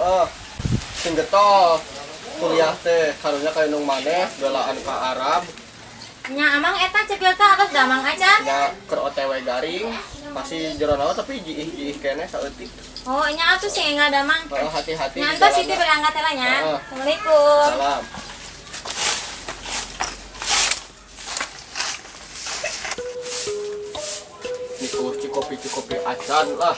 Heeh. Sing getol kuliah teh karunya ka indung maneh belaan ka Arab. Nya amang eta cepil teh atos damang acan. Nya keur OTW garing masih jero naon tapi jiih-jiih keneh saeutik. Oh, nya atuh sing enggal damang. Heeh, hati-hati. Nya di entos Siti jalanna. berangkat heula nya. Heeh. Assalamualaikum. Salam. Niku cikopi-cikopi acan lah.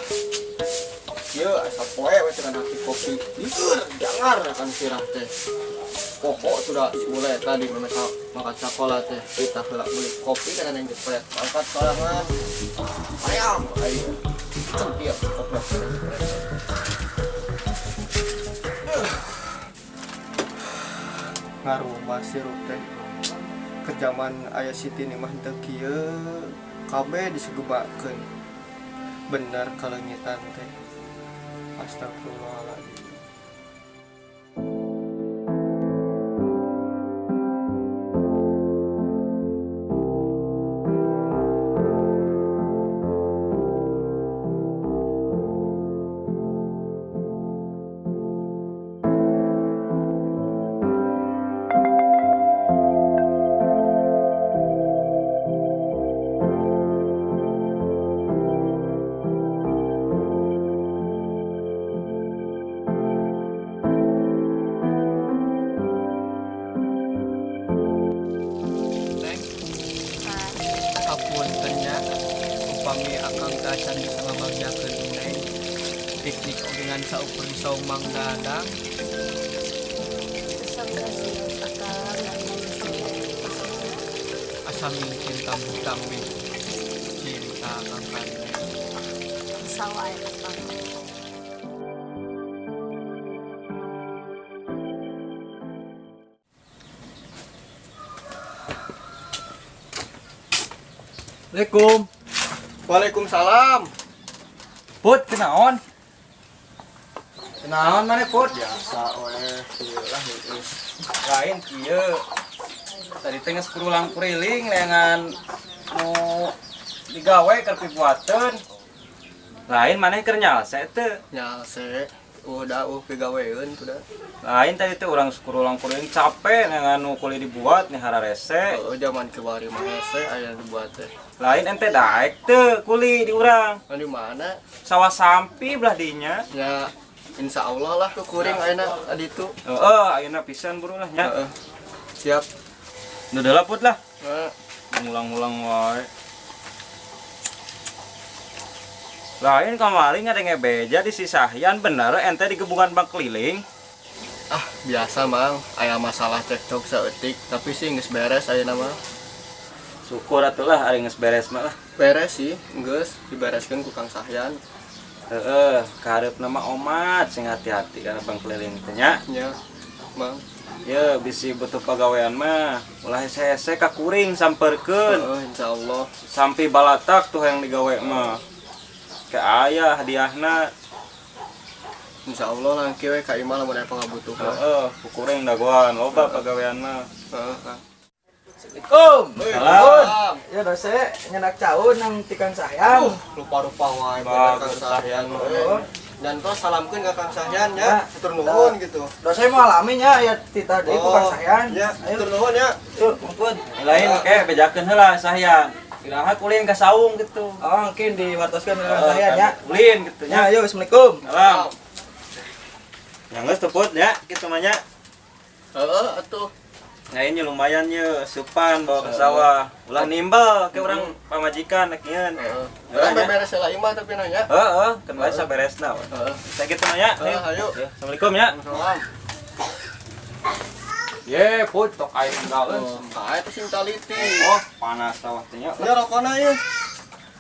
Ieu asa poe we cenah kopi. Lieur jangar akan sirah teh. Pokok sudah si bule tadi memang makan sekolah teh kita heula beli kopi kan yang jepret angkat sorangan ayam ayo dia kopi jepret ngarumah sirup teh ke zaman ayah Siti ni mah henteu kieu kabeh disegebakeun bener kalengitan teh astagfirullahaladzim. Neng, hapunten nya upami akang teh acan bisa ngabagjakeun Neng piknik oge ngan saukur di saung Mang Dadang. Asa mungkin tambih-tambih cinta akang ka Neng. Sawa ya akang. Assalamualaikum. Waalaikumsalam. Put, kenaon? Kenaon mana Put? Biasa we ieu lah geus. Lain kieu. Tadi teh geus kurulang kuriling neangan nu digawe keur pibuateun. Lain maneh keur nyalse teu? Nyalse udah pigaweun udah. Lain tadi teh urang kurulang kuriling capek neangan nu kuli dibuat nih hararese. Heeh, zaman kiwari mah hese aya dibuat teh. Lain ente daek teu kuli di urang. Nah, di mana? Sawah sampi belah dinya. Ya insya Allah lah ku kuring ayeuna aditu. Heeh, ayeuna pisan buru lah nya. Heeh. Siap. Nu deula Put lah. Heeh. Ngulang-ngulang wae. Lain kamari ngadenge beja di Sisahyan bener ente digebungan bang keliling. Ah, biasa Mang, aya masalah cekcok saeutik, tapi sih geus beres ayeuna mah. Syukur atuh lah ari geus beres mah lah. Beres sih, geus dibereskeun ku Kang Sahyan. Heeh, kahareupna mah omat sing hati-hati kana bang keliling teh nya. Nya, Mang. Ye, bisi butuh pagawean mah ulah hese-hese ka kuring samperkeun. Heeh, insyaallah. Sampai balatak tuh yang digawe mah. Ke aya hadiahna. Insyaallah lah kieu we ka imah lamun aya pangabutuh mah. Heeh, ku kuring dagoan loba pagawean mah. Heeh, Kang. Assalamualaikum. Salam. Ya dose nyenak caun nang tikan sayang. Lupa-lupa wae bener Kang Bagus. Sahyan. Oh. Dan tos salamkeun ka Kang Sahyan Ya. nya. Hatur nuhun gitu. Dose mau alami nya ya tita deui ku Kang Sahyan. Ya, Ayo hatur nuhun ya. tuh ampun. Lain ke bejakeun heula Sahyan. Iraha kulin ka saung gitu. Oh, mungkin diwartoskeun ka Kang Sahyan ya. Ulin gitu Ya, nya. ayo assalamualaikum. Salam. Ya geus teu Put nya kitu mah nya. Heeh, atuh. Nah ini lumayan ye, supan bawa ke sawah. Ulah nimbel ke urang pamajikan rek nyieun. Heeh. Heeh, Urang beres heula imah tapi nanya. Heeh, kan wae saberesna. Heeh. Saya kitu mah nya. Heeh, ayo. Ya, Assalamualaikum ya. Salam. Ye, Put tok aing tinggalin. Oh, kae teh sing taliti. Oh, panas sawah teh nya. Ya rokona ieu.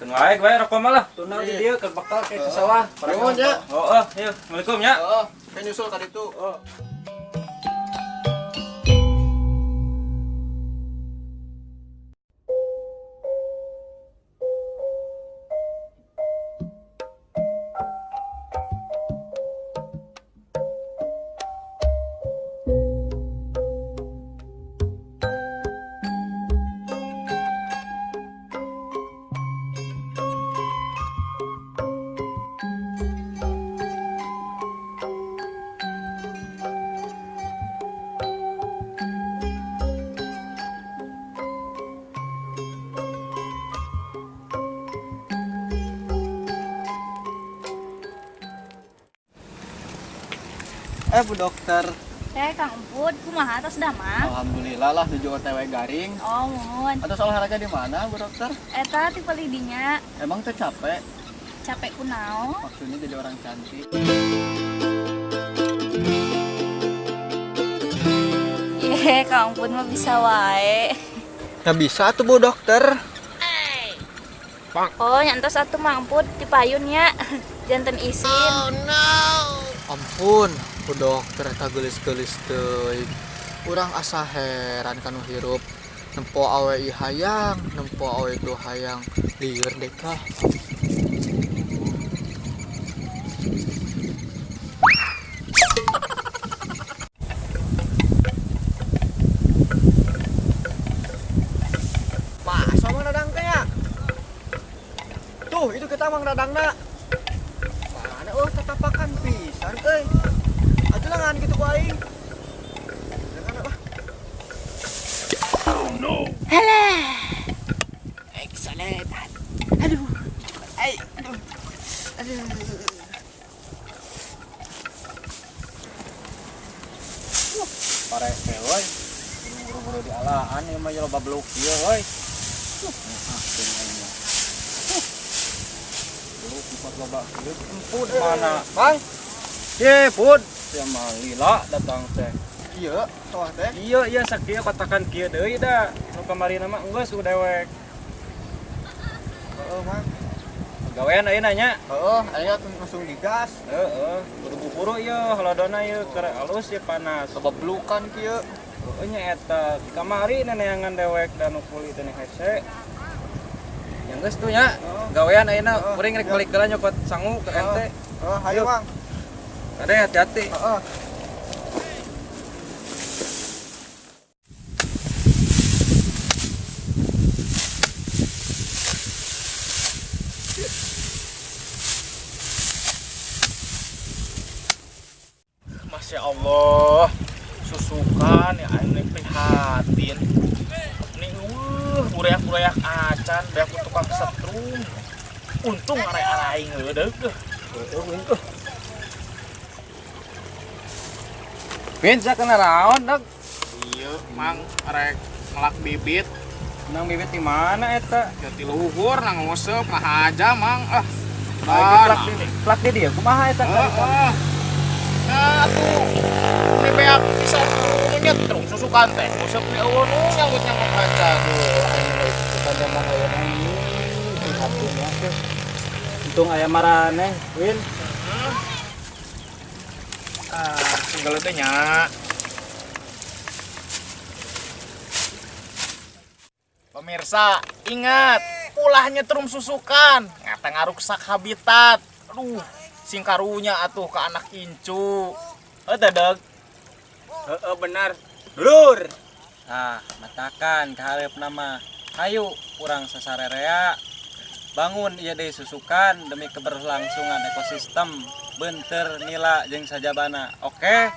Keun wae wae rokok mah lah. Tuna di dieu keur bekal ke sawah. Nuhun ya. Heeh, yuk. Assalamualaikum ya. Heeh, kayak nyusul ka ditu. Oh. Bu Dokter. Eh, Kang Emput, kumaha atos damang? Alhamdulillah lah nuju OTW garing. Oh, muhun. Atos olahraga di mana, Bu Dokter? Eta tipe lidinya Emang tuh capek? Capek kunaon? Maksudnya jadi orang cantik. Ye, Kang Emput mah bisa wae. Ya bisa tuh, Bu Dokter. Oh, nya entos atuh Mang Emput dipayun nya. Janten isin. Ampun, Bu Dokter eta geulis-geulis teuing. Urang asa heran kanu hirup. Nempo awe ieu hayang, nempo awe itu hayang. Lieur deh kah. Masa Mang Dadang teh ya? Tuh, itu kita Mang Dadangna. Mana oh tatapakan pisan euy. Atuh lengan gitu ku aing. Lengan apa? Aduh. Ay, aduh. Aduh. Pare teh euy. Buru-buru dialaan ieu mah loba beluk ieu euy. Ah, aing mah. Beluk empat loba kieu Emput mana? Bang, Ye, Put. Sia mah lila datang teh. iya, sawah teh. Iya, iya sakieu kotakan kieu deui da. Nu kamari mah geus ku dewek. Heeh, Mang. Gawean ayeuna nya. Heeh, aing langsung digas. Heeh, buru-buru ieu holodona ieu keur alus ieu panas. Loba belukan kieu. Heeh nya eta di kamari neneangan dewek da nu kuli teh hese. Yang geus tuh nya, gawean ayeuna Heeh, kuring rek iya. balik heula nyokot sangu ke ente. Heeh, hayu, Mang. Kade hati-hati. Heeh. Masya Allah, susukan ya aing nih prihatin. Nih bureak-bureak acan, beak tukang setrum. Untung arek aing heudeuk. Win, saya kena raon, dog. Iya, Mang, arek melak bibit. Nang bibit di mana eta? Jati luhur nang nguseup mah aja, Mang. Ah. Lagi plak di plak di dia kumaha eta? Heeh. Nah, tuh. Ini beak bisa nyetrum susukan teh. Nguseup nih eueuh nu nyanggut-nyanggut aja tuh. Susukan zaman ayeuna ini prihatin ya teh. Untung aya maraneh, Win. Ah, segala teh nya. Pemirsa, ingat, ulah nyetrum susukan, ngata ngaruksak habitat. Aduh, sing karunya atuh ke anak incu. Eh, dadeg. Heeh, benar. Lur. Nah, matakan kaharep nama. Hayu urang sasarerea bangun ieu deui susukan demi keberlangsungan ekosistem beunteur nila jeung sajabana. Oke.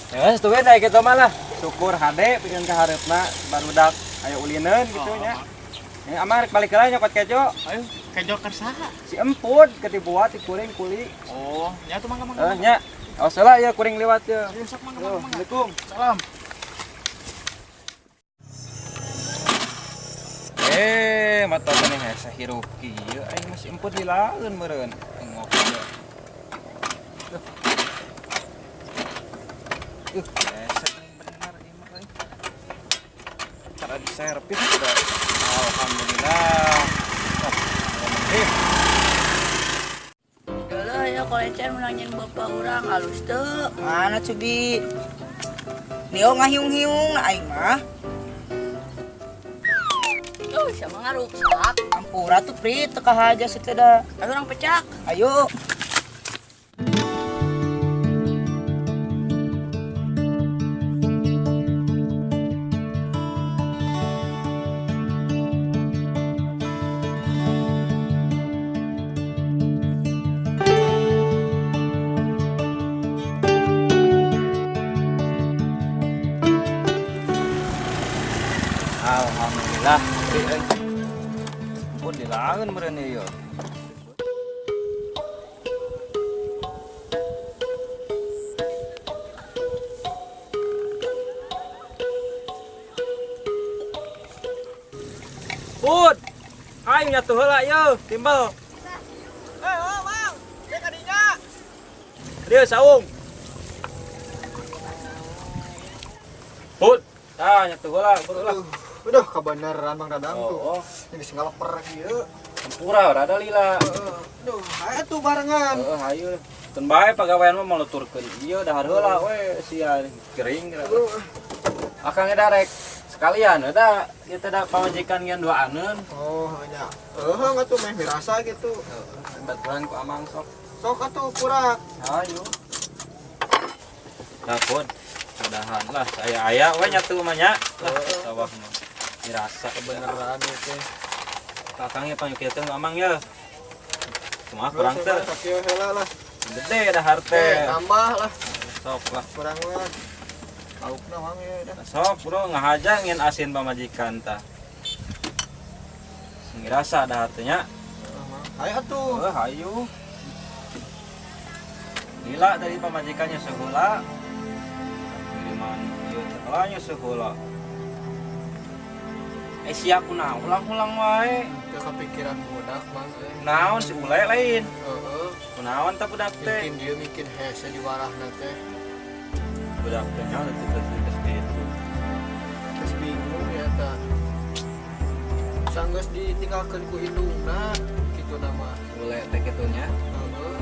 Ya, geus tuh we da kitu mah lah. Syukur hade pikeun kahareupna barudak aya ulineun gitu nya. Ya amar rek balik heula nyokot kejo. Ayo, kejo keur saha? Si Emput ketibuat ti kuring kuli. Oh, nya tuh mangga mangga. Eh nya. Awas heula ya kuring liwat ya. Ayo sok mangga mangga. mangga. Assalamualaikum. Salam. Eh, mata teh hese hirup kieu aing masih Emput dilaeun meureun. Aing ngopi ya. Duh. Hese bener ieu mah euy. Cara diservis udah. Alhamdulillah. Oh, alhamdulillah. Dulu ya kolecer menangin bapak orang halus tuh. Mana cubi? Nio ngahiung-hiung na aing mah. Tuh sama ngaruksak. Ampura tuh Pri, teu kahaja sateda. Ayo orang pecak. Ayo. Alhamdulillah. Pri euy. Emput dilaeun meureun ieu. Put. Ayo nyatu heula yeuh, timbel. Eh, Mang. Ke kadinya. Dieu saung. Put. Tah nyatu heula, put lah. Udah kebenaran Mang Dadang tuh. Oh, oh. Ini geus ngaleper kieu. Tempura rada lila. Aduh, hayu tuh barengan. Heeh, hayu. Teu bae pagawean mah meluturkeun ieu dahar heula we sia gering. Akang darek sekalian eta ieu teh da pamajikan ngian duaaneun. Oh, nya. Heuh, atuh meh mirasa gitu. Bantuan ku amang sok. Sok atuh kurak. Ayo. Nah, Pun. Mudahan lah saya aya we nyatu mah nya. Lah sawah mah. Dirasa Kebenaran ieu teh. Kakangnya pangeukeun amang ya. Kumaha kurang teh? Sakieu heula lah. Gede dahar teh. Tambah lah. Sok lah. Kurang mah. Laukna mang ya dah. Sok bro ngahaja ngin asin pamajikan tah. Sing rasa dahar teh nya. Heeh, Mang. Hayu atuh. Heuh, hayu. Gila tadi pamajikannya seheula. Kiriman ieu teh kalanya seheula. Eh sia kunaon ulang-ulang wae. Teu kepikiran budak mang euy. Naon si ule lain. Heeh. Kunaon tah budak teh? Bikin dia bikin hese di warahna teh. Budak teh nya leutik-leutik gitu. Terus bingung ya ta. Sanggeus ditinggalkeun ku indungna kitu nama. Ule teh kitu nya. Heeh.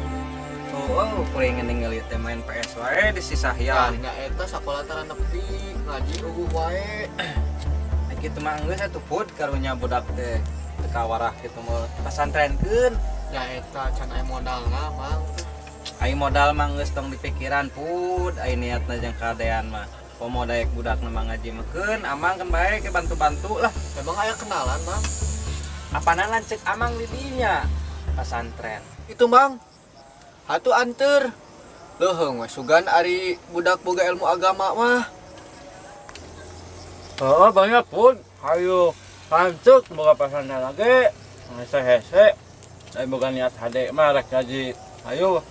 Oh, kuring ningali teh main PS wae di Tah sisahian. nya eta sakola tara nepi ngaji eueuh wae. Kitu mah geus atuh put karunya budak teh teu kawarah kitu mah pasantrenkeun. Nya eta can aya modalna mang. Ai modal mah geus tong dipikiran put, ai niatna jeung kadean mah. Komo daek budakna mah ngaji mah keun, amang kan bae ke bantu-bantu lah. Emang aya kenalan mang? Apana lanceuk amang di dinya pasantren. Itu mang. Hatu anter. Leuheung we sugan ari budak boga ilmu agama mah. Oh, banyak pun. Hayu lanceuk boga pasantren lagi. Hese-hese. Ai boga niat hade mah rek ngaji. Hayu.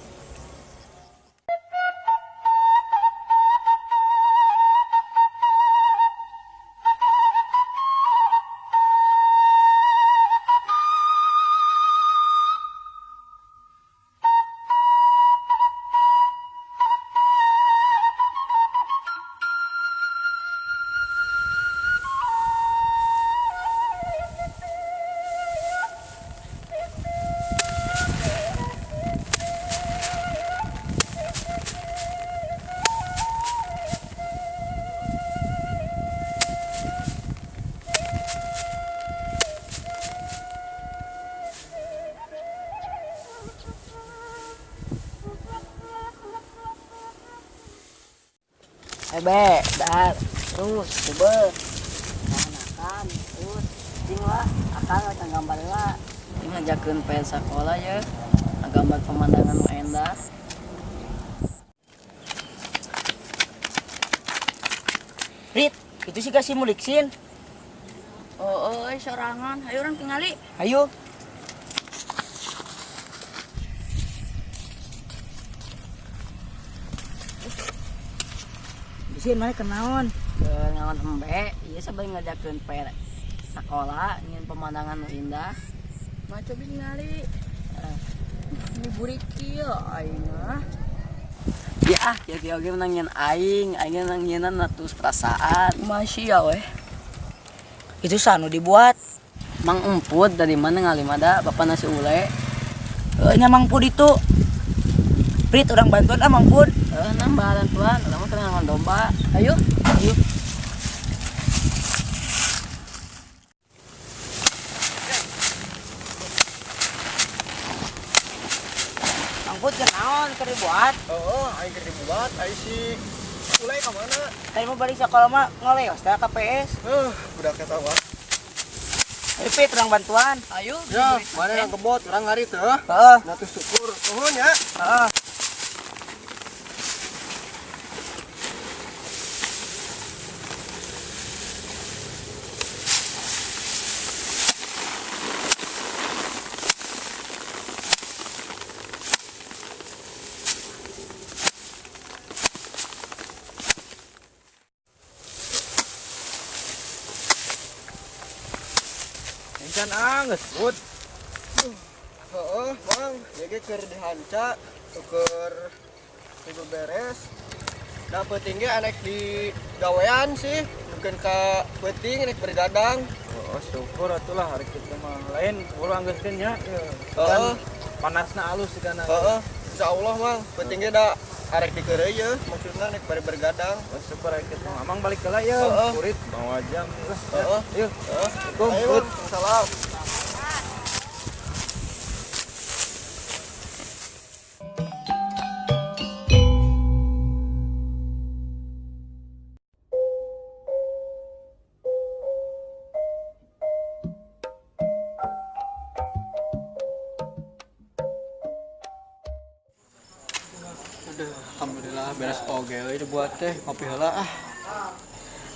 Ebe, dahar, terus, coba. Nah, terus, cing lah, akang akan gambar lah. Ini ngajakeun pengen sekolah ya, gambar pemandangan nu endah. Rit, itu sih kasih muliksin. Oh, oh, sorangan. Ayo orang tingali. Ayo. Sin, mana kenaon? Ke ngaon embe, iya sabari ngajakeun PR sekolah, ingin pemandangan nu indah. Mah coba tingali. Ini burik kieu aing mah. Ya, ah, kieu kieu oge menang nyen aing, aing menang nyenan atus perasaan. Masih ya weh. Itu sanu dibuat. Mang emput dari mana ngalim ada bapak nasi ule. Nya Mang Pud itu. Prit orang bantuan ah Mang Pud. Nambah bantuan, urang mah keur ngangon domba. Ayo, ayo. Mang Pud kenaon keur dibuat? Heeh, aing keur dibuat, aing si Ulai ka mana? Tadi mau balik sekolah mah ngoleos teh ka PS. Heuh, budak eta mah. Ayo Pit, orang bantuan. Ayo. Ya, mana yang kebot, urang ngarit heuh. Heeh. Nah, tuh syukur. Nuhun ya. Heeh. Encan anggeus, Bud. Heeh, Bang, ieu keur dihanca, keur kudu beres. Da peuting ge anek di gawean sih, mungkin ka peuting nek bergadang. Oh, syukur atulah hari kitu mah. Lain buru anggeuskeun nya. Heeh. Kan panasna alus sigana. Heeh, insyaallah Mang, peuting ge da arek dikeureuy ye, maksudna nek bari bergadang. Oh, syukur hari kitu. Amang balik heula ye. Heeh. Kurit bawa jam lah. Heeh. Yuk. Heeh. Assalamualaikum, Ayo, Bud. Bang. Salam. Aduh, alhamdulillah beres oge euy dibuat teh ngopi heula ah.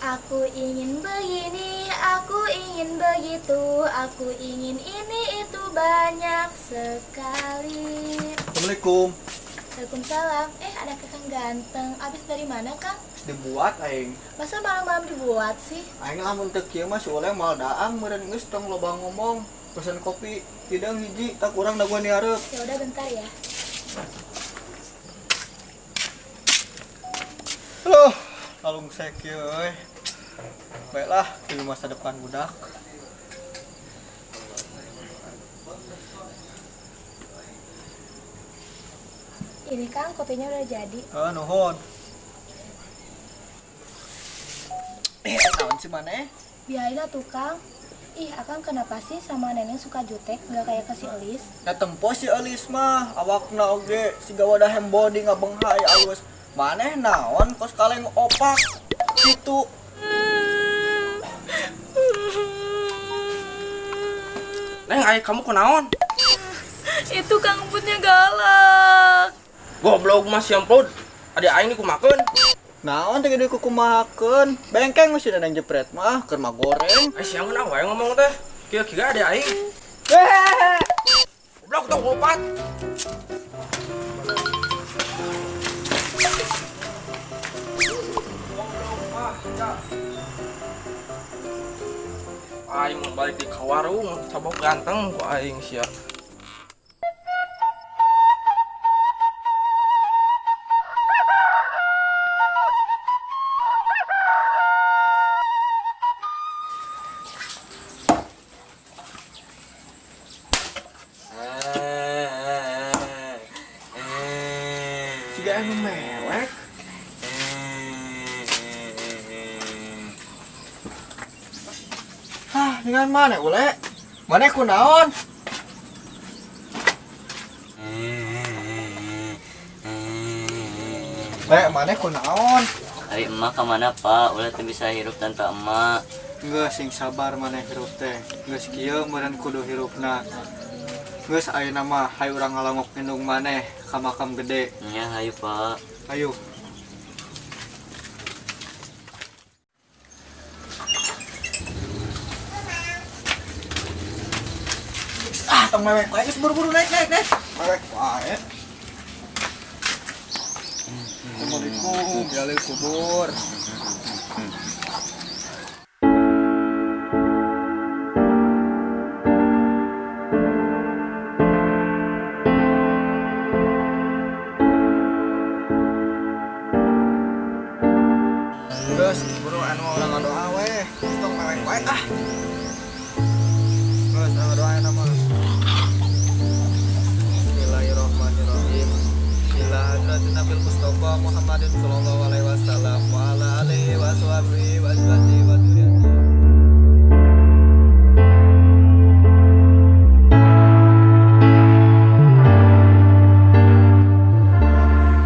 Aku ingin begini, aku ingin begitu, aku ingin ini itu banyak sekali. Assalamualaikum. Waalaikumsalam. Ada kakang ganteng. Abis dari mana, Kang? Dibuat aing. Masa malam-malam dibuat sih? Aing lamun teu kieu mah si Ule moal daang meureun geus tong loba ngomong. Pesen kopi hidang hiji tak kurang daguan dihareup. Ya udah bentar ya. Loh, lalungsek kieu euy. Baiklah, di masa depan budak. Ini Kang, kopinya udah jadi. Heeh, nuhun. Naon sih maneh? Biarin lah tuh, Kang. Ih, Akang kenapa sih sama nenek suka jutek, nggak kayak ke si Elis? Da tempo si Elis mah, awakna oge siga wadah hembody ngabenghai alus. Maneh naon kos kaleng opak kitu. Neng, ayah kamu kunaon? Itu Kang Putnya galak. Goblok mas yang pod. Ada aing dikumakeun. Naon teh gede kukumahakeun? Bengkeng mah si neneng jepret mah keur mah goreng. Eh siang naon wae ngomong teh. Kira-kira ada aing. Goblok tong opat. Aing mau balik di ka warung, cabok ganteng ku aing sia. Siga anu mewek. Hah, dengan mana ule? Mana kunaon? Le, mana kunaon? Ari emak kemana Pak? Ulah teu bisa hirup tanpa emak. Geus sing sabar maneh hirup teh. Geus kieu meureun kudu hirupna. Geus ayeuna mah hayu urang ngalongok indung maneh ka makam gede. Nya hayu Pak. Ayo. Ah, tong mewek wae geus buru-buru naik naik naik. Mewek wae. Assalamualaikum, jalil kubur. Terus buru anu urang ngadoa we, tong mewek wae ah. Terus urang ngadoa nama. Bismillahirrahmanirrahim. Ila hadratin Nabil Mustafa Muhammadin sallallahu alaihi wasallam wa ala alihi wa sahbihi wa azwajihi wa dzurriyyatihi.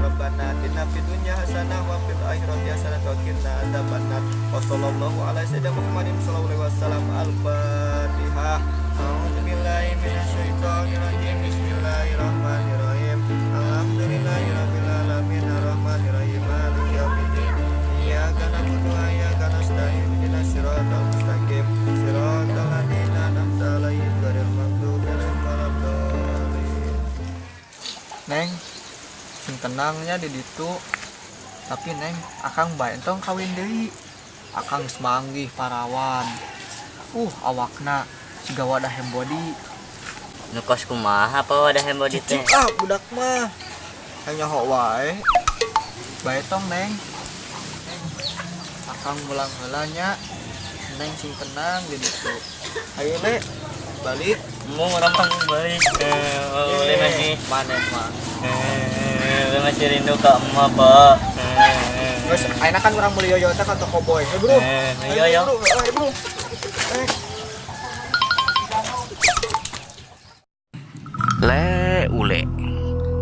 Rabbana atina fid dunya hasanah wa fil akhirati hasanah wa qina adzabannar. Wa sallallahu ala sayyidina Muhammadin sallallahu alaihi wasallam. Al-Fatihah. A'udzubillahi minasyaitonirrajim. Bismillahirrahmanirrahim. Alhamdulillahirabbil alamin arrahmanirrahim maliki yaumiddin. Iyyaka na'budu wa iyyaka nasta'in ihdinas siratal mustaqim siratal ladzina an'amta 'alaihim ghairil maghdubi 'alaihim waladdallin. Neng, sing tenangnya di ditu. Tapi Neng, akang bae entong kawin deui. Akang geus manggih parawan. Awakna Siga wadah Hembody. Nu kos kumaha apa wadah Hembody teh? Cicing ah budak mah. Hanya nyaho wae. Bae tong, Neng. Akang mulang heula nya. Neng sing tenang di ditu. Ayo, Le. Balik. Mau orang balik. Eh, Ule masih Maneh mah. eh, ule masih rindu ke emak, Pak. Eh, Geus, ayeuna kan urang meuli yoyo teh ka toko boy. Eh, bro. Eh, ayo, ayo. Bro, ayo, bro. Eh. Le ule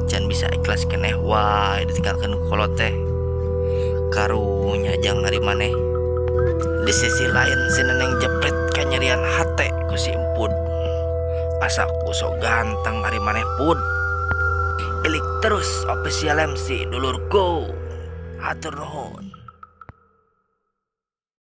can bisa ikhlas keneh wae ditinggalkeun ku kolot teh, karunya jang ari maneh. Di sisi lain, si Neneng jepret kanyerian hate ku si Empud. Asa ku sok ganteng ari maneh, Pud. Ilik terus official MC, dulurku. Hatur nuhun.